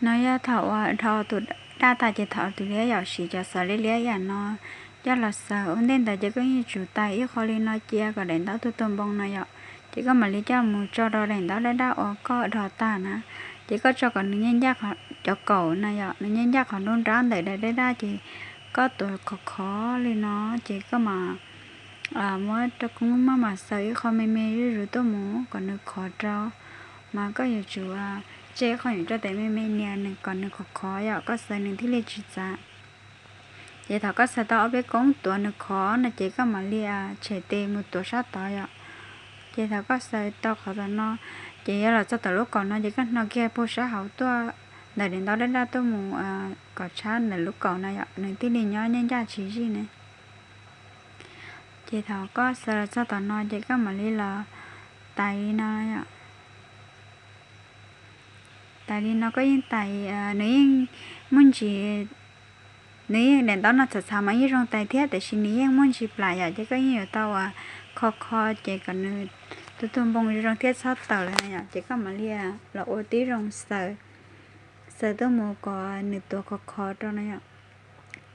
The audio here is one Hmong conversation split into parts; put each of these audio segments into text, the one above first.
No yog thaum uas dhau tus daj tas ces thov tus liab yom, siv cov xov liab liab yam no coj los xaws. Ua ntej ntawd ces koj yeej tsum tais ib qho li no cia kom daim ntaub tu tu npoo no yom, ces koj mam li coj mus tso rau daim ntaub daj daj uas koj dhau tag na. Ces koj tso kom nws nyob ncaj, cov kaum na yom, nws nyob ncaj qhov nruab nrab ntawm daim daj daj ces koj tuav khov khov li no, ces koj mam muab rau koob maj mam xaws ib qho me me zuj zus tuaj mus kom nws khov rau. Mas koj yuav tsum tseg ib qho nyuam rau tes me me nias nws kom nws khov khov yom, koj xaws nws thiaj li tsis txav. Ces thaum koj xaws tau ob peb koob tuav nws khov no ces koj mam li tshem tes mus tuav sab tod yom. Ces thaum koj xaws tau qhov tom no, ces yog los txog tom lub kaum no ces koj hno kiag puag sab hauv tuaj ntawm daim ntaub daj daj tuaj mus kom tshab ntawm lub kaum no yom, nws thiaj li nyob nyob ncaj tsis zij ne. Ces thaum koj xaws los txog tom no ces koj mam li los tais li no yom. Tais li no koj yeej tais, nws yeej muaj ntsis, nws yeej daim ntaub no txhav txhav mas yeej zoo tais thiab, tiam sis nws yeej muaj ntsis plam yom, ces koj yeej yuav tau uas kho kho ces kom nws tu tu npoo zoo thiab txhob tawm lawm na yom, ces koj mam li los ua tib zoo xaws, xaws tuaj mus kom nws tuav khov khov rau no yom.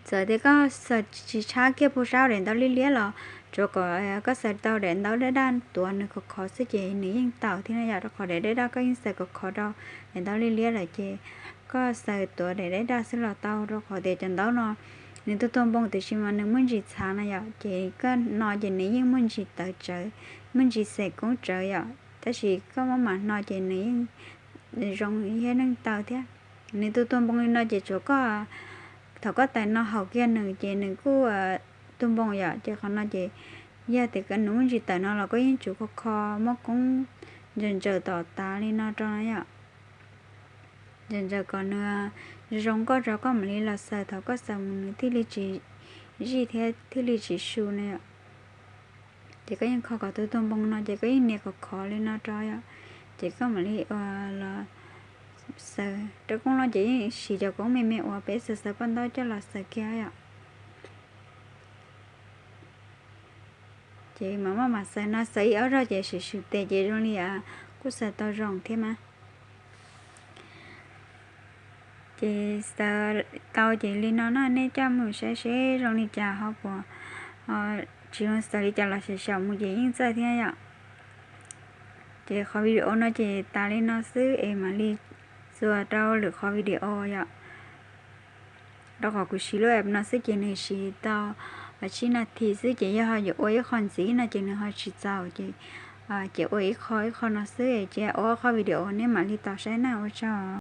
Txawm tias koj xaws tsis tshab kiag puag sab daim ntaub liab liab los tsuav kom koj xaws tau daim ntaub daj daj tuav nws khov khov xwb ces nws yeej tau thiab no yom, rau qhov daim daj daj koj yeej xaws khov khov rau daim ntaub liab liab lawm ces koj xaws tuav daim daj daj xwb los tau, rau qhov tias cov ntaub no nws tuag tuag npoo tiam sis mas nws muaj ntsis txhav no yom, ces koj no ces nws yeej muaj ntsis tawv tsawv, muaj ntsis xes koob tsawv yom, tab sis koj muab mam no ces nws yeej zoo thiab yeej tau thiab. Nws tuag tuag npoo li no ces tsuav koj, thaum koj tais no haum kiag nws ces nws kuj tuag npoo yom, ces qhov no ces yog tias nws muaj ntsis tawv no los koj yeej tsum kho kho muab koob ntsaws ntsaws tom tav li no rau no yom. Ntsaws ntsaws kom nws zoo nkauj rau koj mam li los xaws, thaum koj xaws mus nws thiaj li tsis zij thiab thiaj li tsis su no yom. Ces koj yeej kho kom tuag tuag npoo no ces koj yeej nias khov khov li no rau yom, ces koj mam li ua los xaws. Rau koob no ces yeej siv cov koob me me uas peb xaws xaws paj ntaub coj los xaws kiag yom. Ces mam maj mam xaws no, xaws ib ob zaug ces swm swm tes ces zoo li kuj xaws tau zoo thiab mas. Ces xaws tau ces li no no nej coj mus saib seb zoo li cas ho puas tsis zoo xaws li cas los xyaum xyaum mus ces yeej txawj thiab yom. Ces qhov video no ces tas li no xwb es mam li txuas rau lwm qhov video yom. Rau qhov kuv siv lub app no xwb ces nws siv tau tsib nas this xwb ces yog ho yuav ua ib qho ntxiv no ces nws ho tsis txaus ces, ces ua ib qho ib qho no xwb ces ua ob qho video nej mam li tau saib na, ua tsaug.